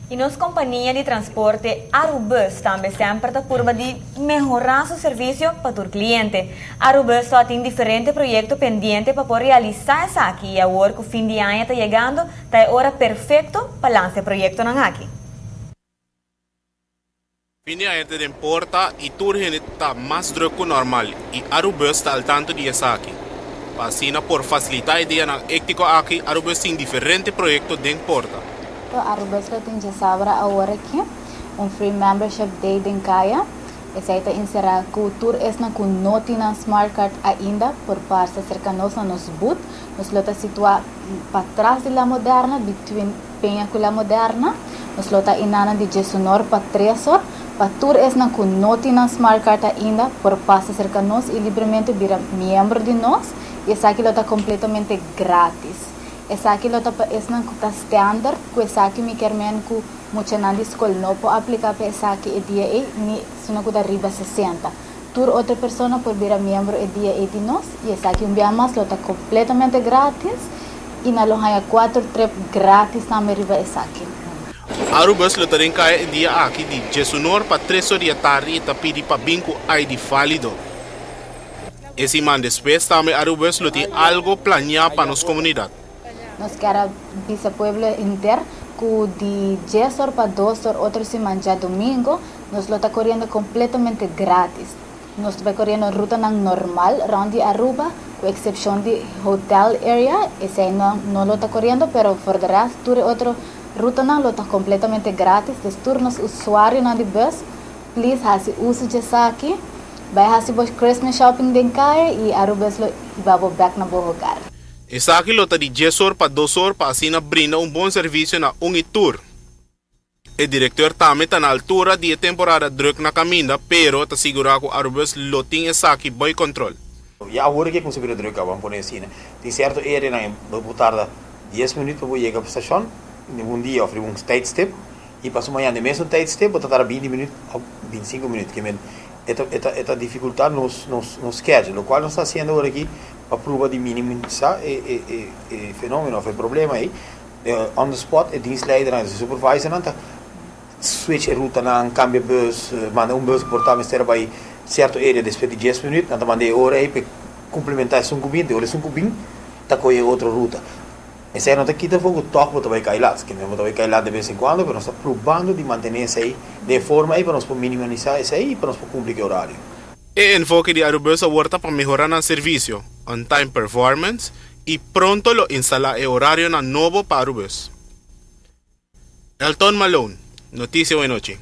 Y nos compania di transporte Arubus tambe semper ta purba di mehora su servicio pa tur cliente. Arubus tin diferente proyecto pendiente pa por realisa esaki y awor cu fin di aña ta yegando, ta e ora perfecto pa lansa e proyectonan aki. Fin di aña ta den porta y tur hende ta mas druk cu normal y Arubus ta al tanto di esaki. Pa asina por facilita e dianan hectico aki, Arubus tin diferente proyecto den porta. Arubus lo tin diasabra awor aki un free membership day den caya. Esey ta encera cu tur esnan cu no tin smart card ainda por pasa cerca nos na nos booth. Nos lo ta situa patras di La Moderna, between Peña cu La Moderna. Nos lo ta einan di 11 or pa 3 or. Pa tur esnan cu no tin smart card ainda por pasa cerca nos y libremente bira miembro di nos. Y esaki lo ta completamente gratis. Esaki lo ta pa esnan cu ta standard, cu esaki mi kiermen cu muchanan di scol no por aplica pa esaki e dia ey, ni esnan cu ta riba 60. Tur otro persona por bira miembro e dia ey di nos y esaki un biaha mas lo ta completamente gratis y nan lo haya cuater trip gratis tambe riba esaki. Arubus lo ta den caya e dia aki di 11 or pa 3 or di atardi y ta pidi pa bin cu ID valido. E siman despues tambe Arubus lo tin algo planea pa nos comunidad. Nos kier avisa pueblo henter cu di 10 or pa 2 or otro siman diadomingo, nos lo ta coriendo completamente gratis. Nos ta bay coriendo ruta nan normal rond di Aruba, cu excepcion di hotel area, esey no, no lo ta coriendo, pero for the rest, tur otro ruta nan lo ta completamente gratis. Dus tur nos usuarionan di bus, please haci uso di esaki, bay haci bo Christmas shopping den caya y Arubus lo hiba bo back na bo hogar. Esaki lo ta di 10 or pa 2 or pa asina brinda un bon servicio na un y tur. E director tambe ta na altura di temporada druk na caminda, pero ta sigura cu Arubus lo tin esaki bou control. Ya awor cu cuminsa druk, ban pone asina. Tin cierto area nan bo tarda 10 minuut pa yega na stacion, un dia of un tijdstip, y pasa mañan e mesun tijdstip, bo tarda 20 minuut of 25 minuut. Kiermen, e ta dificulta nos schedule, lo cual nos ta haciendo awor aki pa purba di minimisa e fenomeno of e problema ey. On the spot, e dienstleider en supervisor nan ta switch e ruta nan, cambia bus, manda un bus por ta mester bay cierto area despues di 10 minuut, nan ta manda e ora ey pa complementa esun cu bin, ora esun cu bin, ta coge otro ruta. Esey no ta kita foco toch bo ta bay cay laat, kiermen bo ta bay cay laat de vez en cuando, pero nos ta probando di mantene esey di forma ey pa nos por minimisa esey y pa nos por cumpli cu e horario. E enfoke di Arubus awor ta pa mehora nan servicio, on-time performance y pronto lo instala e horario nan nobo pa Arubus. Elton Malone, Noticia Anochi.